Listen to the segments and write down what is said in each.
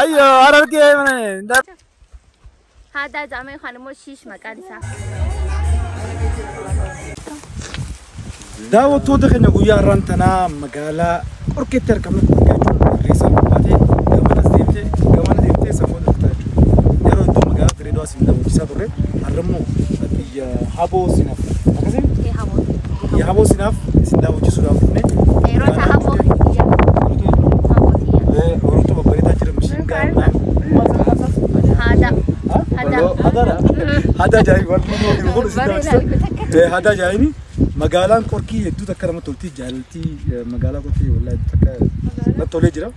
Ayyo harargee mana. Haadaa jedhama yookaan immoo shiish maqaan isaa. Daawwattoota keenya guyyaa har'aan tanaa magaalaa Qorkeetti argamna. Qorkee jechuun Irreessaa gubbaatee gamanas deemtee gamana deemtee safoon dhuftaa jechuudha. Yeroo iddoo magaalaa Dirreedawaa isin daawwachiisaa turre har'a immoo biyya Haboo Sinaaf akkasii biyya Haboo Sinaaf isin daawwachiisuudhaaf dhufne. Yeroo isaa Haboo biyya Oromoo babbareedaa jira mishingaa Haadaa. Hadaadha. Hadaa jaayi waan kun isin daawwachiisa. Hadaa jaayini magaalaan Qorkii hedduu takka namatti tolti jaalaltii magaalaa Qorkii wallahi hedduu takka natti tolee jira.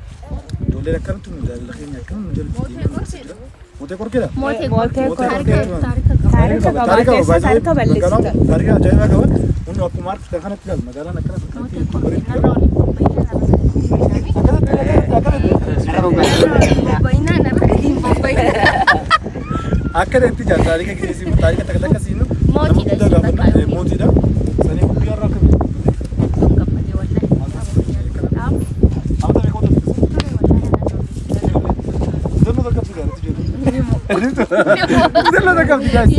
Ijoolleen akkanatti nu jaalala keenya akkana nu jalatti deemaa jira. Mootee Qorkeedha? Mootee Qorkee. Taarika qaba. Taarika balleessita. Taarika ajaa'ibaa qaba. Hundi akkuma argitan kanatti ilaali magaalaan akkana fakkaatti hedduu bareedu. Akkana itti jira taarika keessi taarika takka takka siinu. Mootiidha. Mootiidha. Sanii guyyaa irraa akkamii? Mudannoo takka qabdi guys.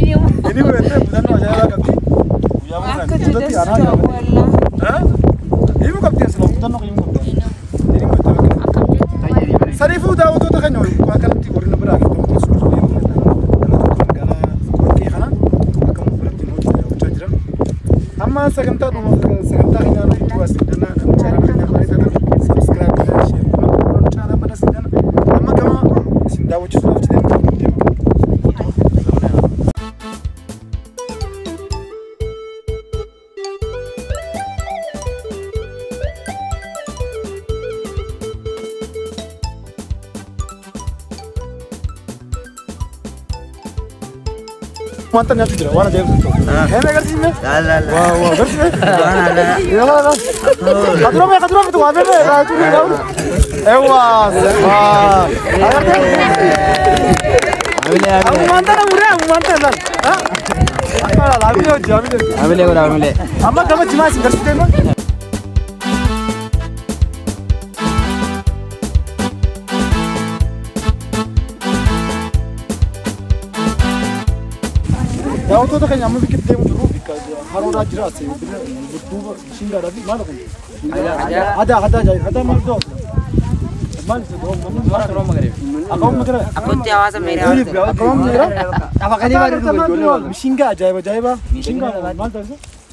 Inni fudhattee mudannoo ajaa'ibaa qabdi. Guyyaa mudannoo anaa gaafate. Himuu qabdi asirraa mudannoo himuu qabdi. Inni fudhattee bakka. Saniifuu daawwattoota keenya waa kanatti warri nu biraa agartan teessuma magaalaa Qorkee kana akka nu biratti nu daawwachaa jiran. Amma sagantaa dhuma sagantaa keenya irratti as danna namni channel keenya bareedaa subscribe godhaa share godhaa channel banas danna amma gama isin daawwachiisuudhaaf jedhee deema. Wanta nyaatu jira waan ajaa'ibsu tokko. Heemee agarsiisne? Waa waa agarsiisne? Yaa laa. Kadurame kadurame tu waa bebe raajuu ni gauru. Ewa waa. Agartee? Abu wanta na mure abu wanta laal. Ha? Akka laal abile hojii abile. Abile godha abile. Amma gama jimaa isin agarsiistee moo? Daawwattoota keenya amma bikki deemu jiru bikka haroodhaa jira as duuba shingaadhaa fi maal kun? Hadaa hadaa jaayi hadaa maal ta'u? Maal isa ta'u? Akkuma magariisa. Akkotti hawaasa meeraa. Akkuma meeraa. Mishingaa ajaa'iba ajaa'iba. Mishingaa maal ta'u?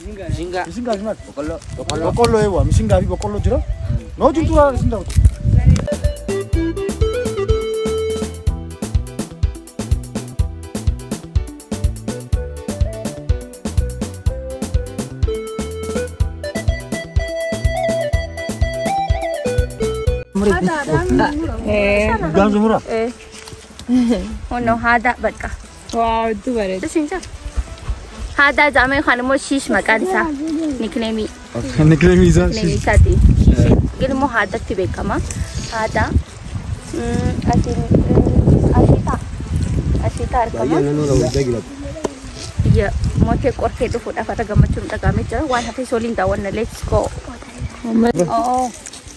Mishingaa. Mishingaa fi maal? Boqqolloo. Boqqolloo eewwa mishingaa fi boqqolloo jira. Na wajjin turaa isin daawwatu. Hono haada bakka. Waaw hedduu bareeda. Haadaa jedhama yookaan immoo shiish maqaan isaa. Nickname. Nickname isaa Nickname isaati. Shiish. Gilmoo haadatti beekama. Haadaa. Asiin ashiitaa. Ashiitaa argama. Biyya mootee Qorkee dhufuudhaaf har'a gammachuun dhagahamee jira. Waan hafe waliin daawwanna. Let's go.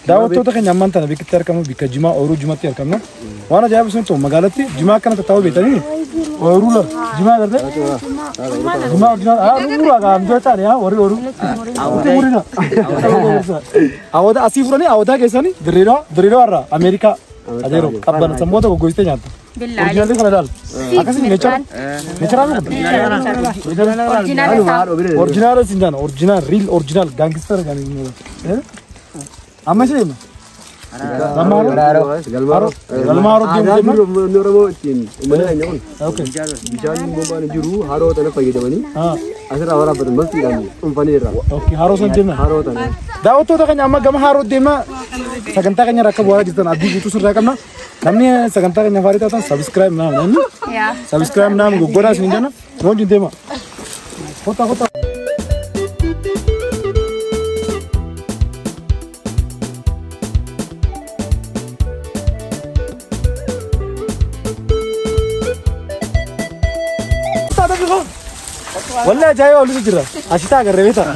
Daawwattoota keenya ammaan tana bikkitti argamu bikka jimaa ooyiruu jimaatti argamna. Waan ajaa'ibu sun ta'u magaalatti jimaa akkana tattaa'uu beektanii ooyiruu la jimaa agartee jimaa orjinaal haa muraa gaa amjoo taane haa warri ooyiruu itti murina. Awwaata asii furanii awwaataa keessanii Dirreedawaa Dirreedawaa irraa Ameerikaa adeero qabbana sammoota goggogsitee nyaatta. Orjinaalli kana ilaal. Akkasii neechara neechara Orjinaal isaa. Orjinaal sin jaana orjinaal riil orjinaal gaangistar gaanii. Amma ishee deemna. Galma haroo deemu deemna. Namni Oromoo ittiin uummata keenya kun Okay. bishaan bombaan jiru haroo tana fayyadamanii asirraa waraabbatan maltiidhaan dhuunfanii irraa. Okay haroo san deemna. Haroo tana. Daawwattoota keenya amma gama haroo deemna. Sagantaa keenya irraa akka bu'aa jirtan abdii guutuu sirraa qabna. Namni sagantaa keenya faarii taatan subscribe naam namni Yaa. subscribe naam goggodaa isin jenna. Nu wajjin deema. Kottaa kottaa. Wallahi ajaa'iba olitu jira. Ashitaa agarree beektaa?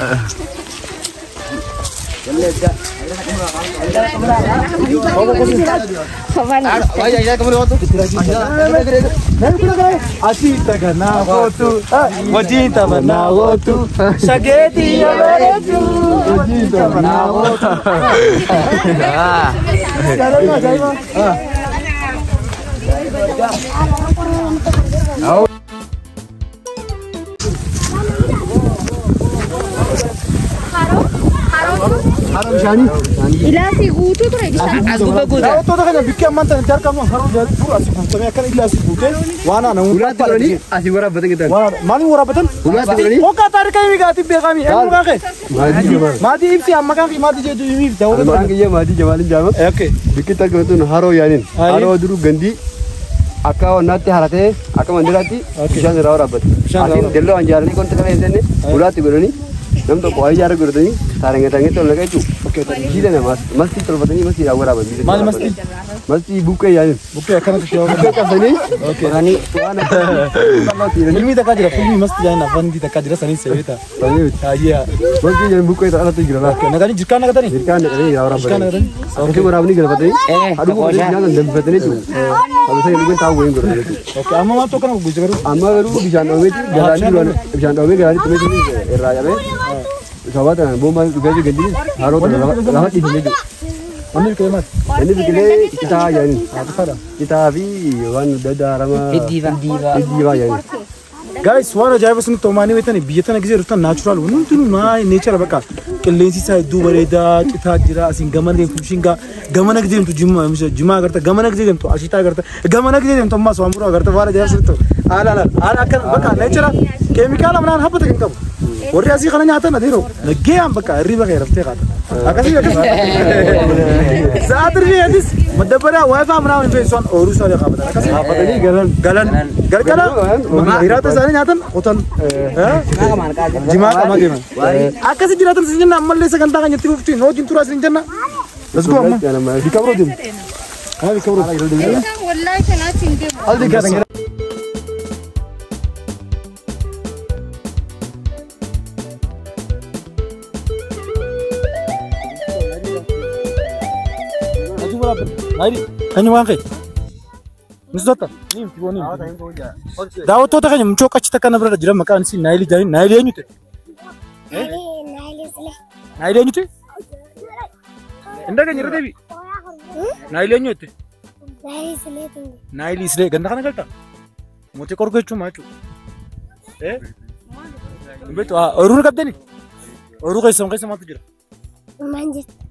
Ilaasi guutuu ture bishaan. As gubbaa guutaa. Daawwattoota kana bikki ammaan tana itti argamu haroo jaalli dur asii guutamee akkana illa asii guutee waan ana Ulaatti godhanii asii waraabbatan gitan. Maaliin waraabbatan? Ulaatti godhanii. Hoggaa taarika himi gaatii beekami. Eenyu maqaan kee? Maatii Jamaal. Maatii ibsi amma maqaan kee maatii jedhu himi daawwattoota. Maqaan kiyya Maatii Jamaaliin jaama. Okay. Bikki itti argamu tun haroo yaaniin. Haroo duruu gandii akka wannaatti haratee akka mandiraatti bishaan irraa waraabbatu. Asiin dalloo anjaaranii qonta kana hin jenne ulaatti godhanii nam tokko waa ijaara godhatanii taarangatangetti ol naqa jechuudha. Jiila namaa mastii tolfatanii mastiidhaan waraaban. Maal mastii? Mastii buqqee yaaniin. Buqqee akkanatti ishee Buqqee qabsanii qoranii waan akka Filmii takkaa jira filmii mastii jaaniin afaan takkaa jira saniin seebeeta. Taayyaa. Mastii jedhan buqqee alatti jira laata. Naqanii jirkaan naqatanii? Jirkaan naqanii irraa Jirkaan waraabatanii. naqatanii? Akkasii waraabanii galfatanii hadhuu Qooshaa. nyaatan danfifatanii jechuudha. Halusa dhugan taa'u waliin godhatan jechuudha. Okay amma maaltu akkana gugguusa garuu? Amma garuu bishaan dhoomeeti galaanni duraan bishaan dhoomee galaanni tumeetu irraa cabee sababa tanaan boombaan dhugaa gandii haroo tana lafa dhiifamee jiru. Wanni biqilee maali? Inni biqilee citaa yaaniin. Citaadha. Citaa fi waan adda addaa harama Hiddii fa'a. hiddii fa'aa yaaniin. Guys waan ajaa'iba isinitti toomaanii beektanii biyya tana gisee dhuftan naachuraal hundinuu naa neechara bakka qilleensi isaa hedduu bareedaa citaa jira asiin gamana deemtu bishingaa gamana gisee deemtu jimaa agarta gamana gisee deemtu ashiitaa agarta gamana gisee deemtu ammaas waan biroo agarta waan ajaa'iba isinitti ta'u haala haala haala akkana bakka neechara keemikaala manaan habbata kan qabu warri asii kana nyaatan adeeroo naggeeyaan bakka hirriba kee raftee qaata akkasii akkasii sa'aatii rifiitis maddabaraa waayifaa manaan hin feessuun ooyiruu isaa qaabatan akkasii Haafatanii galan. galan galgala hiraata isaanii nyaatan qotan jimaa qamaa deeman akkasi jiraatan isin jenna ammallee sagantaa kan itti fuftiin hojiin turaa isin jenna let's go amma bika biroo deemu haa bika biroo Wallahi kanaatti hin deemu. Eenyu waan kee? Misdota. Daawwattoota keenya mucoo qachi takka na bira jira maqaan isii Naayilii jedhanii Naayilii eenyuti? Naayilii eenyuti? Hin dhageenye irra deebi. Naayilii eenyuti? Naayilii Islee ganda kana galta? Mootii qorgoo jechuun maal jechuudha? Hin beektu ooyiruu ni qabdani? Ooyiruu keessa keessa maaltu jira?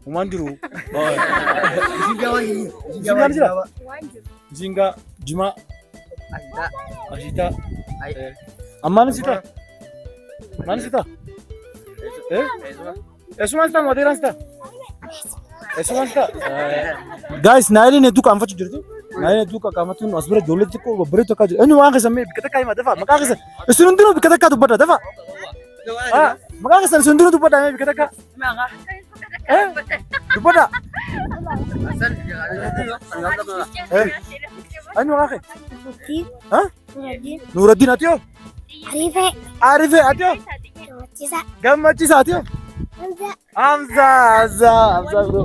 Uumaan jiru. Zingaan jira? Zingaa, jimaa, ashiitaa. Ammaan sitaa? Maal sitaa? Eessumaan sitaa moo adeeraan sitaa? Eessumaan sitaa? Guys, Naayiliin hedduu qaanfachuu jirti. Naayiliin hedduu qaanfachuun as bira ijoollee xixiqqoo babbareedu akka jiru. Eenyu waan keessan mee bikka takkaa hima dafa maqaa keessan. Isin hundinuu bikka takkaa dubbadha dafa. Maqaa keessan isin hundinuu dubbadha mee bikka takkaa. Dubbadha. Eenyu maqaa kee? Nuuraddiin ati yoo? Arifee ati yoo? Gammachiisa ati yoo? Hamza Hamza Hamza bro.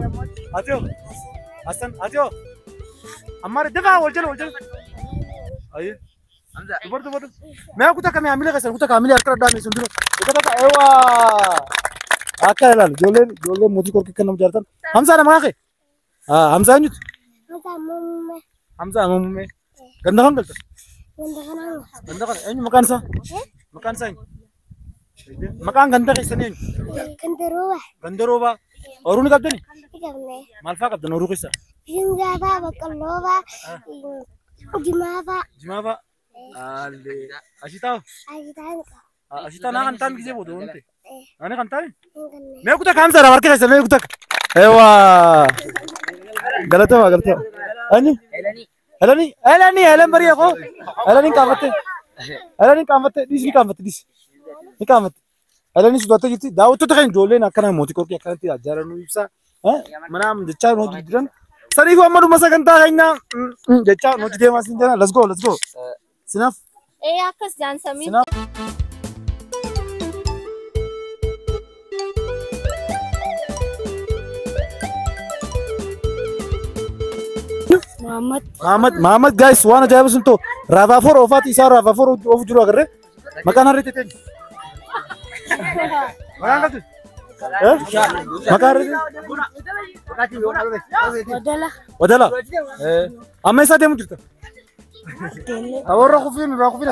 Ati yoo? Hassan ati yoo? Ammaari dafa wal jala wal jala. Ayi. Dubartu dubartu. Mee kutaa kamii haamilee keessan kutaa kaamilee harka dhadhaa meeshaan dura. Kutaa takka eewaa. Akka ilaalu ijoolleen ijoolleen mootii qorqii kan nama jaalatan. Hamzaa nama kee? Hamzaa eenyuti? Hamzaa Mamummee. Ganda kam galta? Ganda kana eenyu maqaan isaa? Maqaan isaa eenyu? Maqaan ganda keessanii eenyu? Ganda roobaa. Ooyiruu ni qabdani? Maal fa'aa qabdan ooyiruu keessa? Jimaa fa'aa. Allee. Ashiitaa? Ashiitaa naa kan ta'an gisee booda wanti. Ani kan ta'an? Mee kutaa kaamsaadha harka keessa mee kutaa. Eewaa. Galatama galatama. Eenyu? Elani Elani Elen bari'a koo. Elani qaanfatte. Elani qaanfatte dhiisi ni qaanfatte dhiisi. Ni qaanfatte. Elani sodaatee jirti. Daawwattoota keenya ijoolleen akkana mootii qorqii akkanatti jaalannu ibsa. Mana jechaa nu hojii jiran. Saniifuu amma dhuma sagantaa keenya jechaa nu hojii deemaa siin jira. Let's go let's go. Sinaaf. Akkas jaansamii. Sinaaf. Muhammad. Muhammad Muhammad guys waan ajaa'iba sun ta'u RAV4 oofaati isaa RAV4 oofu jiru agarre. Maqaan harree teeteen. Maqaan qabdi? Maqaan harree Wadala. Wadala. Amma isaa deemu jirta? Warra kufiin irraa kufiin.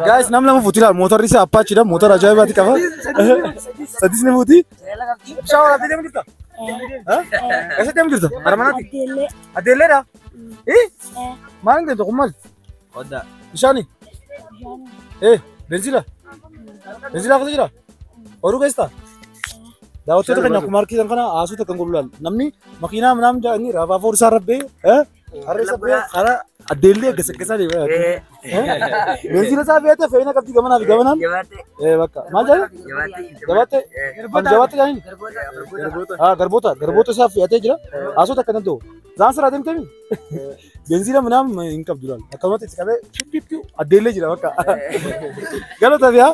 Guys nam lama fuuti ilaal mootorri isaa Apache dha mootora ajaa'ibaati qaba. Sadis ni fuuti. Bishaan waraabdee deemu jirta? Eessa deemu jirta? Harmanaati? Adeellee. Adeelleedha? Maal hin deemtu kun maali? Bishaani? Beenzila? Beenzila keessa jira? Oduu keessa? Daawwattoota keenya akkuma harkisan kana haasota kan godhu laal. Namni makiinaa minaan jedhanii RAV4 isaa rabbee harree isaa bee karaa adeellee gasaggasaa deema. Beenzila isaa fe'atee fe'ina qabdi gamanaa fi gamanaan. Bakka maal jedhani? Jabaatte. Kan jabaatte jedhani? Garboota garboota isaa fe'atee jira. Haasota akka danda'u. Zaan sirraa deemtee mi? Beenzila minaan hin qabdu laal. Akkanumatti itti qabee piu adeellee jira bakka. Galata fiyaa.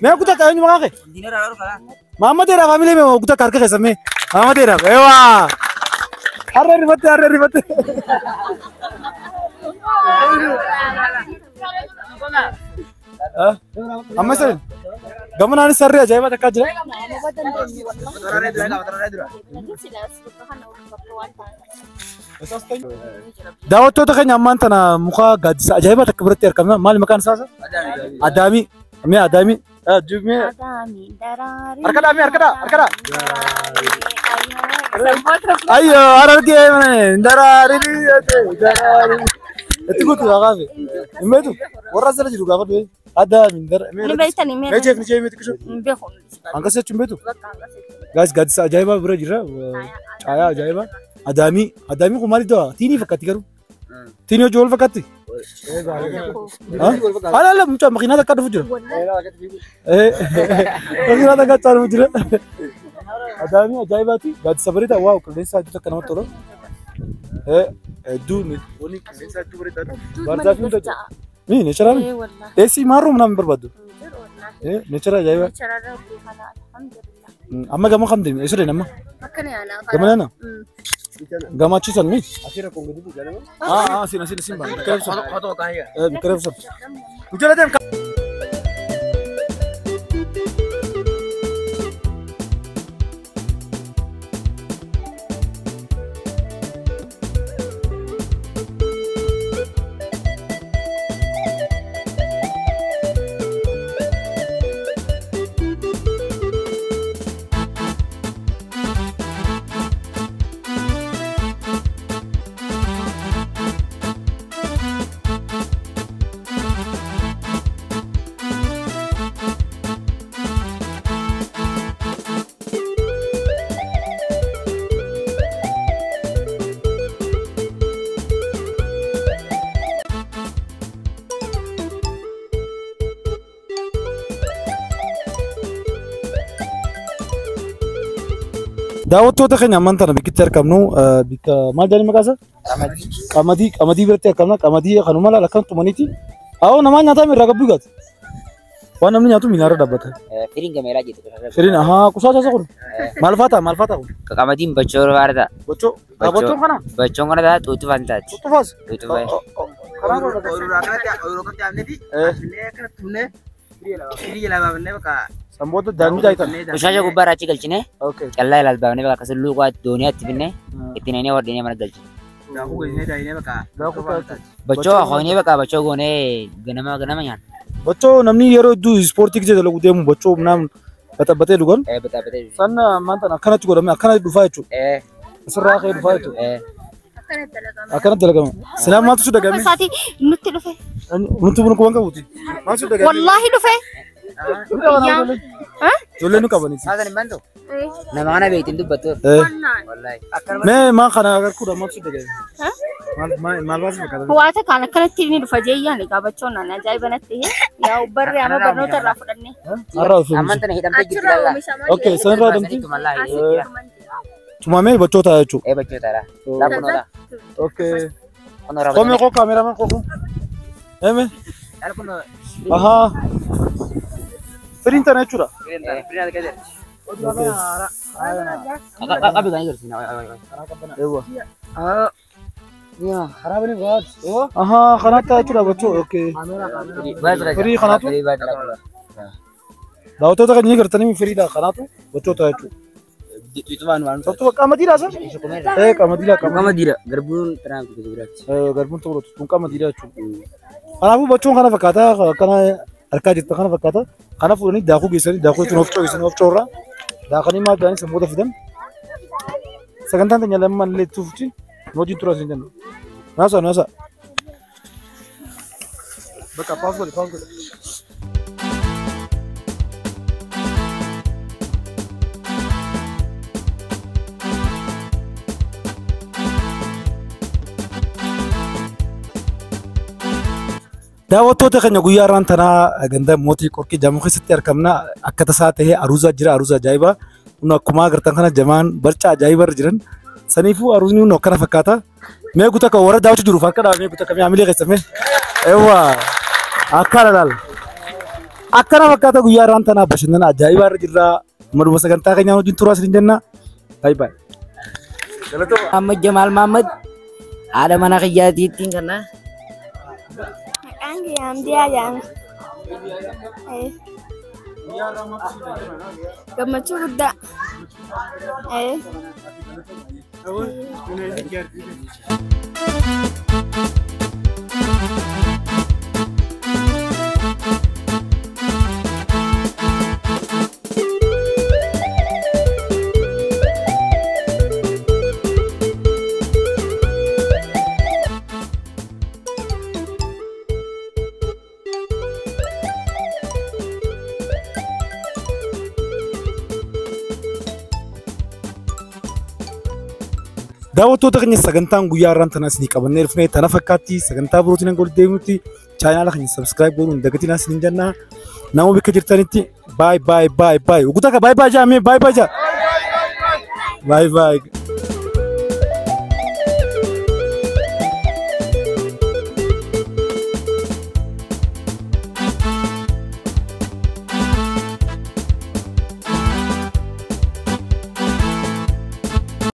Mee kutaa eenyu maqaa kee? Muhammad Era family mee kutaa harka keessa mee. Muhammad Era ewa. Harree rifatte harree rifatte. Amma sirri gamanaanis sarree ajaa'ibaa takkaa jira. Daawwattoota keenya ammaan tana muka gaaddisa ajaa'ibaa takka biratti argamna. Maali maqaan isaa? Adaamii. Mee Adaamii. Mee harka dhaa mee harka dhaa harka dhaa. Ayyo harargee daraarii daraarii. Itti guutu gaafa. Hin beektu warra asirra jiru gaafa du'e. Adaamii Ni beektani mee? Mee jeef ni jeef mee xiqqishu. Hin beeku. Hanqas jechuun beektu? Guys gaaddisa ajaa'ibaa bira jira. Caayaa ajaa'ibaa. Adaamii Adaamii kun maaliif ta'a? Tiinii fakkaatti garuu. Tiinii hojii wal fakkaatti? Ala ala mucaa makiinaa takka dhufu jira. Makiinaa takka dhufu jira. Adaamii ajaa'ibaati. Gaaddisa bareedaa waaw qilleensa hedduu takka namatti tola. Hedduu wanni qilleensa hedduu bareedaadha. Baarzaafii hunda jira. Ni neecharaami? Eessi maarroo minaan barbaaddu? Neechara ajaa'ibaa. Amma gama kam deemi? Eessa deemi amma? Gama nana? Gamaachisan mi? Sin asin asin baan. Bikkereef sun. Gujjala deem. Daawwattoota keenya ammaan tana bikkitti argamnu bikka maal jedhani maqaa isaa? Qamadii qamadii biratti argamna. Qamadii kanuma laala akkan tumaniiti. Awoo namaa nyaataa irraa gabbuu gaati. Waan namni nyaatu miinaarra dhaabbata. Firiin gameelaa jettu. Firiin ahaa qusaa isaa kun. Maal faa ta'a maal faa ta'a kun? Qamadiin bachoo barbaada. Bachoo. Bachoon kana? Bachoon kana ta'a xuuxufaan taati. Xuuxufaas? Xuuxufaa. Samboota daandii taayitan. Qoshaasha gubbaa irraa achi galchine callaa ilaal baafnee bakka akkasii luuqaa dooniyaatti finne itti naqnee hodhinee mana galchine. Bachoo hoonee bakka bachoo goonee ganama ganama nyaanna. Bachoo namni yeroo hedduu ispoortii gisee dalagu deemu bachoo naan baxabbatee dhugan. Baxabbatee. San maanta akkanatti godhame akkanatti dhufaa jechuudha. Asirraa ka'ee dhufaa jechuudha. Akkanatti dalagama. Silaa maaltu si dagame? Isaatii nutti dhufe. Nutti bunu kuban qabuuti. Maaltu si dagame? Wallaahi dhufe. Ijoolleen nu qabaniiti. Nama kana beektiin dubbattu. Mee maal kana agarkuudha maaltu si dagame? Maal baasii fakkaata? Waata kan akkanatti ni dhufa jeeyyaan egaa bachoon naan ajaa'iba natti yaa barri amma barnoota irraa fudhanne. Har'a osoo Amman tana hidhamtee jirti lalla. Okay, sanirraa hidhamti? Tumamee bachoota jechuudha. Ee bachootadha. Laakunoodha. Okay. Komee koo kaameraman koo kun. Eme. Ahaa. Firiin tana jechuudha. Qabi kan agarsiisna. Ahaa kanaatti jechuudha gochuu okay. Firii kanaatu daawwattoota keenya ni gartanii firiidha kanaatu gochoota jechuudha. Tokko qamadiidha san? Ee qamadiidha qamadii. Qamadiidha. Garbuun tanaan kutu biraatti. Garbuun tokko tun qamadiidha jechuudha. Kanaafuu bachoon kana fakkaata kana harkaa jirta kana fakkaata. Kana fuudhanii daakuu geessanii daakuu jechuun ofcoo geessanii ofcoo irraa daakanii maal ta'anii sammoota fidan. Sagantaan teenya lammaan illee tuufti wajjin turaa isin jenna. Naasa naasa. Bakka paas godhe paas godhe. Daawwattoota keenya guyyaa har'aan tanaa ganda mootii qorqii jaamuu keessatti argamna. Akka tasaa ta'ee aruuzaa jira aruuza ajaa'ibaa. Kun akkuma agartan kana jamaan barcaa ajaa'ibaa irra jiran. Saniifuu aruuzni kun akkana fakkaata. Mee guutuu akka warra daawwachuu jiruuf harka dhaabee guutuu akka mi'aamilee keessa mee. Eewwa akkana laal. Akkana fakkaata guyyaa har'aan tanaa bashannana ajaa'ibaa irra jirra. Maduma sagantaa keenyaan wajjin turaa isin jenna. Baay baay. Ahmad Jamaal Mahammad haadha mana kiyyaatiittiin kana. Maqaan kiyya Hamdiyaa jedhama. Gammachuu guddaa. Daawwattoota keenya sagantaan guyyaa har'aan tana isinii qabannee dhufne tana fakkaatti sagantaa birootiin hanga walitti deebinutti chaanaala keenya subscribe godhuun dagatinaa isiniin jenna. Nama bakka jirtanitti baay baay baay baay. Ugutaa ka baay baay jaa mee baay baay jaa. Baay baay.